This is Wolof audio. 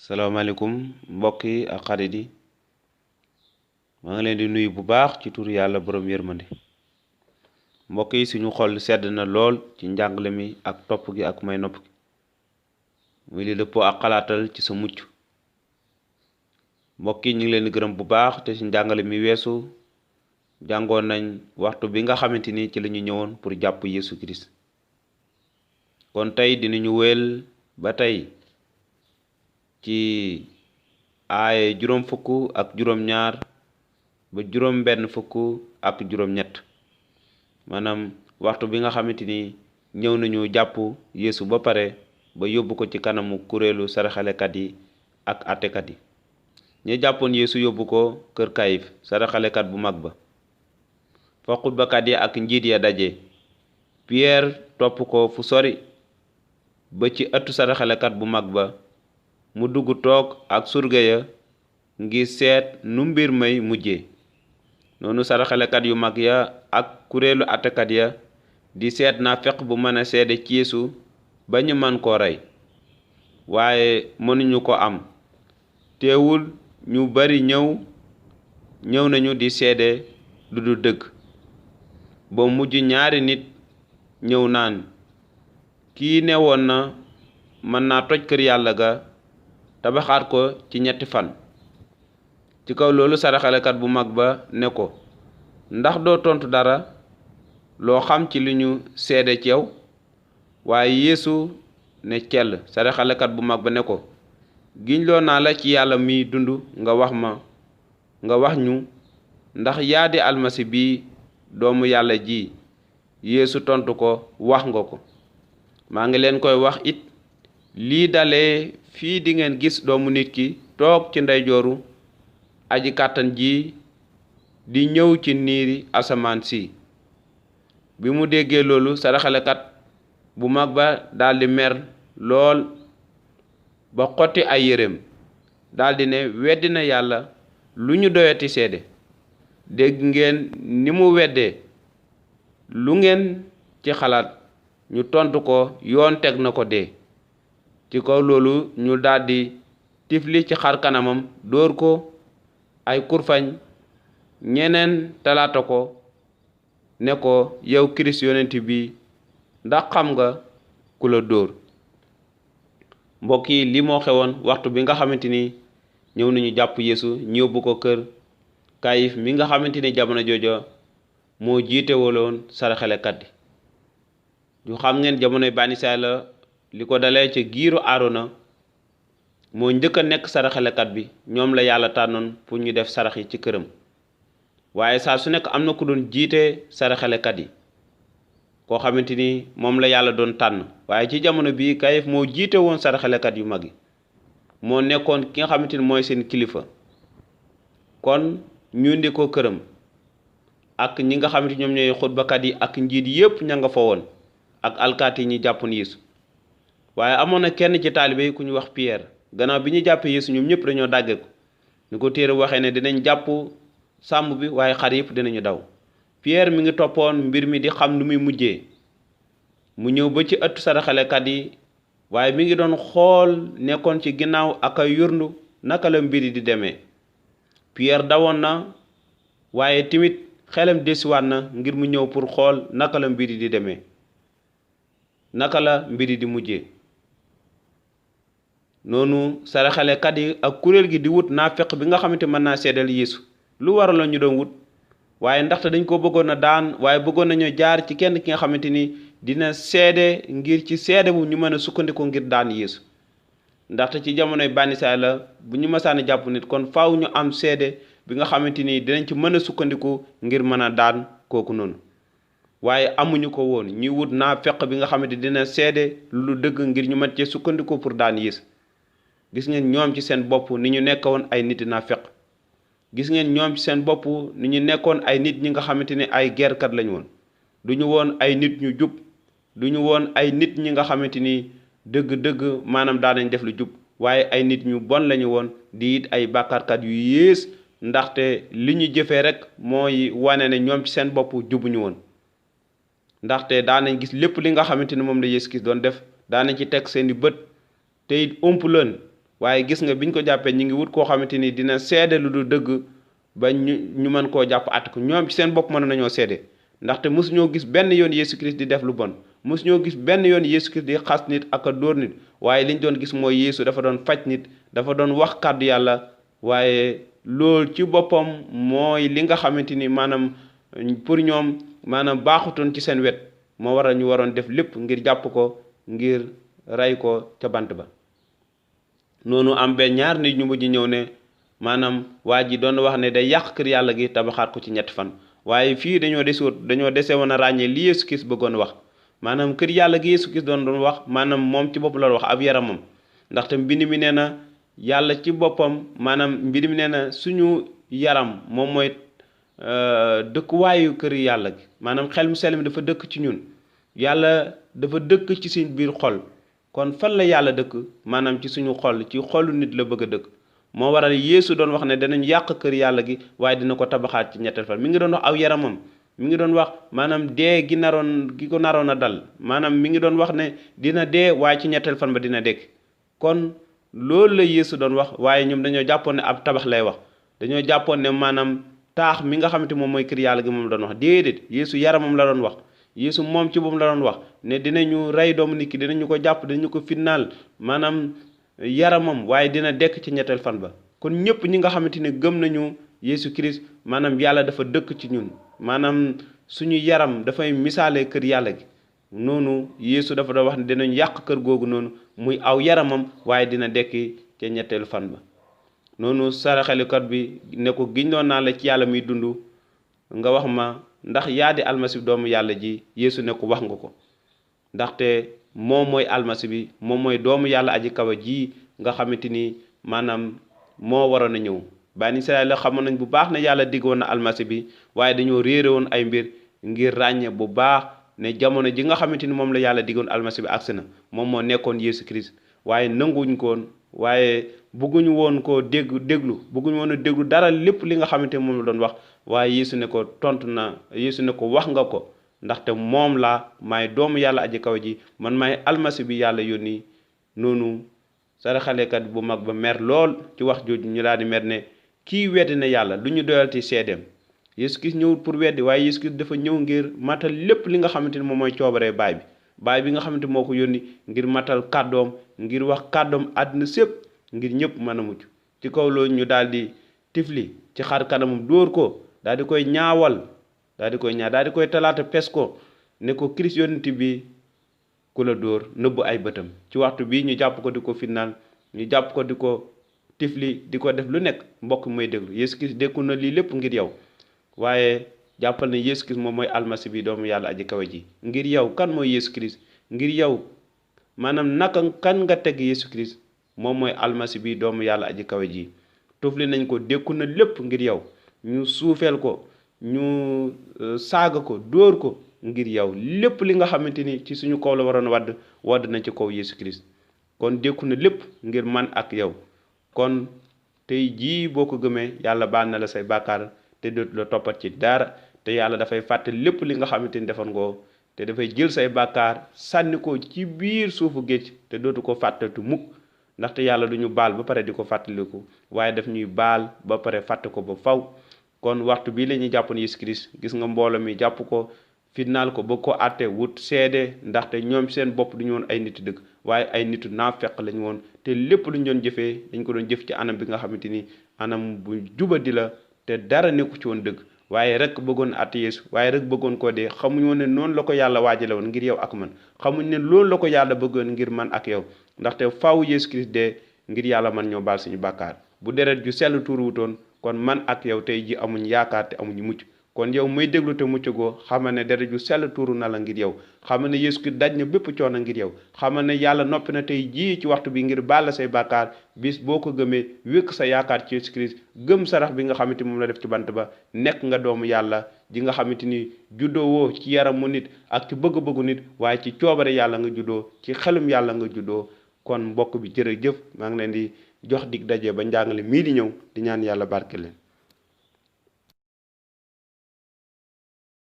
salaamaaleykum mbokk yi ak xarit yi maa ngi leen di nuyu bu baax ci tur yàlla borom yërmande mbokk yi suñu xol sedd na lool ci njàngale mi ak topp gi ak may nopp gi muy li dëppoo ak xalaatal ci sa mucc mbokk yi ñu ngi leen di gërëm bu baax te ci njàngale mi weesu jàngoon nañ waxtu bi nga xamante ni ci la ñu ñëwoon pour jàpp Yesu Christ kon tey dinañu wéel ba tey ci aaye juróom fukk ak juróom ñaar ba juróom benn fukk ak juróom ñett maanaam waxtu bi nga xamante ni ñëw nañu jàpp Yesu ba pare ba yóbbu ko ci kanamu kuréelu saraxalekat yi ak àttekat yi ñi jàppoon Yesu yóbbu ko kër Kayif saraxalekat bu mag ba fa xutbakat yi ak njiit ya daje Pierre topp ko fu sori ba ci ëttu saraxalekat bu mag ba mu dugg toog ak surga ya ngir seet nu mbir may mujje noonu saraxalekat yu mag ya ak kuréelu àttekat ya di seet naafeq bu mën a seede ci Yeesu ba ñu man koo rey waaye mënuñu ko am teewul ñu bari ñëw nañu di seede lu du dëgg ba mujj ñaari nit ñëw naan kii newoon na mën naa toj kër yàlla ga tabaxaat ko ci 3 fan ci kaw loolu saraxalekat bu mag ba ne ko ndax doo tontu dara loo xam ci li ñu seede ci yow waaye Yeesu ne cell saraxalekat bu mag ba ne ko giñloo naa la ci yàlla miy dund nga wax ñu ndax yaa di almasi bi doomu yàlla ji Yeesu tontu ko wax nga ko maa ngi leen koy wax it lii dalee fii di ngeen gis doomu nit ki toog ci ndeyjooru aji kàttan ji di ñëw ci niiri asamaan si bi mu déggee loolu saraxalekat bu mag ba daldi mer lool ba xotti ay yéreem daldi ne weddi na yàlla lu ñu doyati seede dégg ngeen ni mu weddee lu ngeen ci xalaat ñu tontu ko yoon teg na ko dee ci kaw loolu ñu daldi tifli ci xar kanamam dóor ko ay kurfañ ñeneen talaata ko ne ko yow Kirist yonent bi ndax xam nga ku la dóor mbokk yi li moo xewoon waxtu bi nga xamante ni ñëw nañu jàpp Yeesu ñu yóbbu ko kër Kayif mi nga xamante ni jamono joojo moo jiite woloon saraxalekat yi ñu xam ngeen jamonoy Bani Israyil la li ko dalee ca giiru Aarona moo njëkk a nekk saraxalekat bi ñoom la yàlla tànnoon pour ñu def sarax yi ci këram waaye saa su nekk am na ku doon jiite saraxalekat yi koo xamante ni moom la yàlla doon tànn waaye ci jamono bii Kayif moo jiite woon saraxalekat yu mag yi moo nekkoon ki nga xamante ni mooy seen kilifa kon ñu indi ko këram ak ñi nga xamante ñoom ñooy xutbakat yi ak njiit yépp ña nga fa woon ak alkaati yi ñi jàppoon Yeesu waaye amoon na kenn ci taalibe yi ku ñu wax Pierre gannaaw bi ñu jàppee Yeesu ñoom ñëpp dañoo dàgge ko ni ko téere waxee ne dinañ jàpp sàmm bi waaye xar yëpp dinañu daw Pierre mi ngi toppoon mbir mi di xam lu muy mujjee mu ñëw ba ci ëttu saraxalekat yi waaye mi ngi doon xool nekkoon ci ginnaaw ak ay yurndu naka la mbiri di demee Pierre dawoon na waaye tamit xelam desiwaat na ngir mu ñëw pour xool naka la mbiri di demee naka la mbiri di mujjee noonu saraxalekat yi ak kuréel gi di wut naafeq bi nga xamante mën naa seedal Yeesu lu waraloon ñu doon wut waaye ndaxte dañ ko bëggoon a daan waaye bëggoon nañu jaar ci kenn ki nga xamante ni dina seede ngir ci seede bu ñu mën a sukkandiku ngir daan Yeesu ndaxte ci jamonoy Bani Israyil la bu ñu mësaan jàpp nit kon faaw ñu am seede bi nga xamante ni dinañ ci mën a sukkandiku ngir mën a daan kooku noonu waaye amuñu ko woon ñuy wut naafeq bi nga xamante dina seede lu dëgg ngir ñu mën cee sukkandiku pour daan Yeesu gis ngeen ñoom ci seen bopp ni ñu nekkoon ay nit naafeq gis ngeen ñoom ci seen bopp ni ñu nekkoon ay nit ñi nga xamante ne ay geerkat lañu woon duñu woon ay nit ñu jub duñu woon ay nit ñi nga xamante ni dëgg-dëgg maanaam daanañ def lu jub waaye ay nit ñu bon lañu woon di it ay bàkkaarkat yu yées ndaxte li ñu jëfee rek mooy wane ne ñoom ci seen bopp jubuñu woon ndaxte daanañ gis lépp li nga xamante ni moom la Yeesu Kirist doon def daanañ ci teg seeni bët te it ump leen waaye gis nga biñ ko jàppee ñi ngi wut koo xamante ni dina seede lu du dëgg ba ñu mën koo jàpp at ko ñoom ci seen bopp mën nañoo seede ndaxte mosu ñoo gis benn yoon Yeesu Christ di def lu bon mosu ñoo gis benn yoon Yeesu Christ di xas nit ak a dóor nit waaye liñ doon gis mooy Yeesu dafa doon faj nit dafa doon wax kàddu yàlla waaye loolu ci boppam mooy li nga xamante ni maanaam pour ñoom maanaam baaxutoon ci seen wet moo waral ñu waroon def lépp ngir jàpp ko ngir rey ko ca bant ba. noonu am benn ñaar nit ñu mujj ñëw ne maanaam waa ji doon wax ne day yàq kër yàlla gi tabaxaat ko ci ñetti fan waaye fii dañoo dese woon a ràññee li Yeesu Kirist bëggoon wax maanaam kër yàlla gi Yeesu Kirist doon wax maanaam moom ci bopp la wax ab yaramam ndaxte mbind mi nee na yàlla ci boppam maanaam mbind mi nee na suñu yaram moom mooy dëkkuwaayu kër yàlla gi maanaam xel mu sell mi dafa dëkk ci ñun yàlla dafa dëkk ci suñ biir xol kon fan la yàlla dëkk maanaam ci suñu xol ci xolu nit la bëgg a dëkk moo waral Yeesu doon wax ne danañ yàq kër yàlla gi waaye dina ko tabaxaat ci ñetteel fan mi ngi doon wax aw yaramam mi ngi doon wax maanaam dee gi ko naroon a dal maanaam mi ngi doon wax ne dina dee waaye ci ñetteel fan ba dina dekk kon loolu la Yeesu doon wax waaye ñoom dañoo jàppoon ne ab tabax lay wax dañoo jàppoon ne maanaam taax mi nga xamante moom mooy kër yàlla gi moom la doon wax déedéet Yeesu yaramam la doon wax Yeesu moom ci boppam la doon wax ne dinañu rey doomu nit ki dinañu ko jàpp dinañu ko fitnaal maanaam yaramam waaye dina dekk ci ñetteel fan ba kon ñëpp ñi nga xamante ne gëm nañu Yeesu Kirist maanaam yàlla dafa dëkk ci ñun maanaam suñu yaram dafay misaale kër yàlla gi noonu Yeesu dafa doon wax ne dinañ yàq kër googu noonu muy aw yaramam waaye dina dekki ca ñetteelu fan ba noonu saraxelikat bi ne ko giñ doon naa la ci yàlla muy dund nga wax ma ndax yaa di almasi doomu yàlla ji Yeesu ne ko wax nga ko ndaxte moom mooy almasi bi moom mooy doomu yàlla aji kawe ji nga xamante ni maanaam moo waroon a ñëw bani Israayil la xamoon nañ bu baax ne yàlla diggoon na almasi bi waaye dañoo réere woon ay mbir ngir ràññe bu baax ne jamono ji nga xamante ni moom la yàlla diggoon almasi bi agsi na moom moo nekkoon Yeesu Kirist waaye nanguwuñ ko woon waaye bëgguñu woon koo déglu bëgguñu woon a déglu dara lépp li nga xamante ni moom la doon wax waaye Yeesu ne ko tontu na Yeesu ne ko wax nga ko ndaxte moom la maay doomu yàlla aji kaw ji man maay almasi bi yàlla yónni noonu saraxalekat bu mag ba mer lool ci wax jooju ñu daal di mer ne kii weddi na yàlla lu ñu doyalti seedeem Yeesu Kirist ñëwul pour weddi waaye Yeesu Kirist dafa ñëw ngir matal lépp li nga xamante ni moom mooy coobaree baay bi nga xamante moo ko yónni ngir matal kàddoom ngir wax kàddoom àddina sépp ngir ñëpp mën a mucc ci kaw loolu ñu daal di tifli ci xar kanamam dóor ko daal di koy ñaawal daal di koy talaata pes ko ne ko Kirist yonent bi ku la dóor nëbb ay bëtam ci waxtu bii ñu jàpp ko di ko fitnaal ñu jàpp ko di ko tifli di ko def lu nekk mbokk mooy déglu Yeesu Kirist dékku na lii lépp ngir yow waaye jàppal ne Yeesu Kirist moom mooy almasi bi doomu yàlla aji kawe ji ngir yow kan mooy Yeesu Kirist ngir yow maanaam naka kan nga teg Yeesu Kirist moom mooy almasi bi doomu yàlla aji kawe ji tufli nañ ko dékku na lépp ngir yow ñu suufeel ko ñu saaga ko dóor ko ngir yow lépp li nga xamante ni ci suñu kaw la waroon wadd na ci kaw Yeesu Kirist kon dékku na lépp ngir man ak yow kon tey jii boo ko gëmee yàlla baal na la say bàkkaar te dootu la toppat ci dara te yàlla dafay fàtte lépp li nga xamante ni defoon nga te dafay jël say bàkkaar sànni ko ci biir suufu géej te dootu ko fàttatu mukk ndaxte yàlla du ñu baal ba pare di ko fàttaliku waaye daf ñuy baal ba pare fàtte ko ba faw kon waxtu bii la ñuy jàppoon Yeesu Kirist gis nga mbooloo mi jàpp ko fitnaal ko bëgg ko àtte wut seede ndaxte ñoom seen bopp du ñu woon ay nitu dëgg waaye ay nitu naafeq lañu woon te lépp lu ñu doon jëfee dañ ko doon jëf ci anam bi nga xamante ni anam bu jubadi la te dara nekku ci woon dëgg waaye rek bëggoon àtte Yeesu waaye rek bëggoon koo dee xamuñ woon ne noonu la ko yàlla waajale woon ngir yow ak man xamuñ ne loolu la ko yàlla bëggoon ngir man ak yow ndaxte faaw Yeesu Kirist dee ngir yàlla man ñoo baal suñu bàkkaar bu deret ju sell tuur wutoon kon man ak yow tey ji amuñ yaakaar te amuñu mucc kon yow muy déglu te muccagoo xamal ne deret ju sell tuuru na la ngir yow xamal ne Yeesu Kirist daj na bépp coono ngir yow xamal ne yàlla noppi na tey jii ci waxtu bi ngir baal la say bàkkaar bis boo ko gëmee wékk sa yaakaar ci Yeesu Kirist gëm sarax bi nga xamante moom la def ci bant ba nekk nga doomu yàlla ji nga xamante ni juddoo woo ci yaramu nit ak ci bëgg-bëggu nit waaye ci coobare yàlla nga juddoo ci xelum yàlla nga juddoo kon mbokk bi jërëjëf maa ngi leen di jox dig daje ba njàngale mii di ñëw di ñaan yàlla barke leen